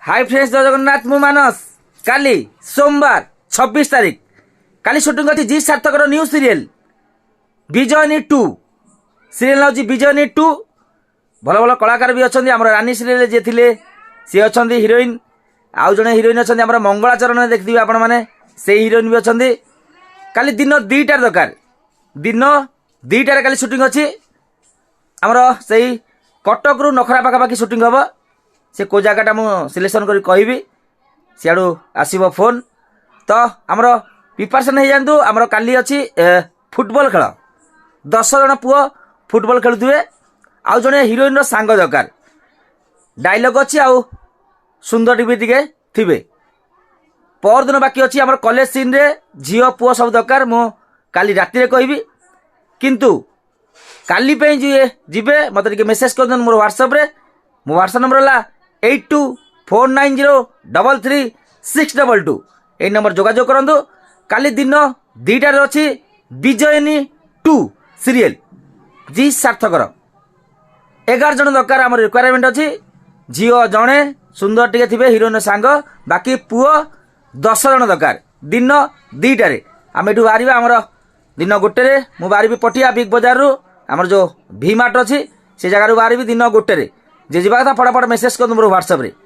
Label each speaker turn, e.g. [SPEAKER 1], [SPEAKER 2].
[SPEAKER 1] High friends, ଜୟ ଜଗନ୍ନାଥ। ମୁଁ ମାନସ। କାଲି ସୋମବାର 26 ତାରିଖ, କାଲି ସୁଟିଂ ଅଛି ଜି ସାର୍ଥକର ନ୍ୟୁ ସିରିଏଲ ବିଜୟନୀ 2। ସିରିଏଲ ହେଉଛି ବିଜୟନୀ 2। ଭଲ ଭଲ କଳାକାର ବି ଅଛନ୍ତି। ଆମର ରାନୀ ସିରିଏଲରେ ଯିଏ ଥିଲେ, ସିଏ ଅଛନ୍ତି ହିରୋଇନ୍। ଆଉ ଜଣେ ହିରୋଇନ୍ ଅଛନ୍ତି, ଆମର ମଙ୍ଗଳାଚରଣରେ ଦେଖିଥିବେ ଆପଣମାନେ, ସେଇ ହିରୋଇନ୍ ବି ଅଛନ୍ତି। କାଲି ଦିନ 2ଟାରେ ଦରକାର। ଦିନ 2ଟାରେ କାଲି ସୁଟିଂ ଅଛି। ଆମର ସେଇ କଟକରୁ ନଖରା ପାଖାପାଖି ସୁଟିଂ ହେବ। ସେ କେଉଁ ଜାଗାଟା ମୁଁ ସିଲେକ୍ସନ୍ କରି କହିବି, ସିଆଡ଼ୁ ଆସିବ ଫୋନ୍। ତ ଆମର ପ୍ରିପାରେସନ୍ ହେଇଯାଆନ୍ତୁ। ଆମର କାଲି ଅଛି ଫୁଟବଲ ଖେଳ। 10 ଜଣ ପୁଅ ଫୁଟବଲ ଖେଳୁଥିବେ। ଆଉ ଜଣେ ହିରୋଇନର ସାଙ୍ଗ ଦରକାର। ଡାଇଲଗ୍ ଅଛି ଆଉ ସୁନ୍ଦର ବି ଟିକେ ଥିବେ। ପରଦିନ ବାକି ଅଛି ଆମର କଲେଜ ସିନ୍ରେ ଝିଅ ପୁଅ ସବୁ ଦରକାର। ମୁଁ କାଲି ରାତିରେ କହିବି। କିନ୍ତୁ କାଲି ପାଇଁ ଯିଏ ଯିବେ, ମୋତେ ଟିକେ ମେସେଜ୍ କରିଦିଅନ୍ତୁ ମୋର ହ୍ୱାଟ୍ସଆପ୍ରେ। ମୋ ହ୍ୱାଟ୍ସଆପ୍ ନମ୍ବର ହେଲା 8249033622। ଏଇ ନମ୍ବର ଯୋଗାଯୋଗ କରନ୍ତୁ। କାଲି ଦିନ 2ଟାରେ ଅଛି ବିଜୟିନୀ 2 ସିରିଏଲ ଜି ସାର୍ଥକର। 11 ଜଣ ଦରକାର, ଆମର ରିକ୍ୱାରମେଣ୍ଟ ଅଛି। ଝିଅ ଜଣେ ସୁନ୍ଦର ଟିକେ ଥିବେ, ହିରୋଇନ ସାଙ୍ଗ। ବାକି ପୁଅ 10 ଜଣ ଦରକାର। ଦିନ 2ଟାରେ ଆମେ ଏଠୁ ବାହାରିବା। ଆମର ଦିନ 1ରେ ମୁଁ ବାହାରିବି ପଟିଆ ବିଗ୍ ବଜାରରୁ। ଆମର ଯେଉଁ ଭି ମାର୍ଟ ଅଛି, ସେ ଜାଗାରୁ ବାହାରିବି ଦିନ 1ରେ। ଯିଏ ଯିବା କଥା, ଫଟାଫଟ ମେସେଜ କରନ୍ତୁ ମୋର ହ୍ୱାଟ୍ସଆପ୍ରେ।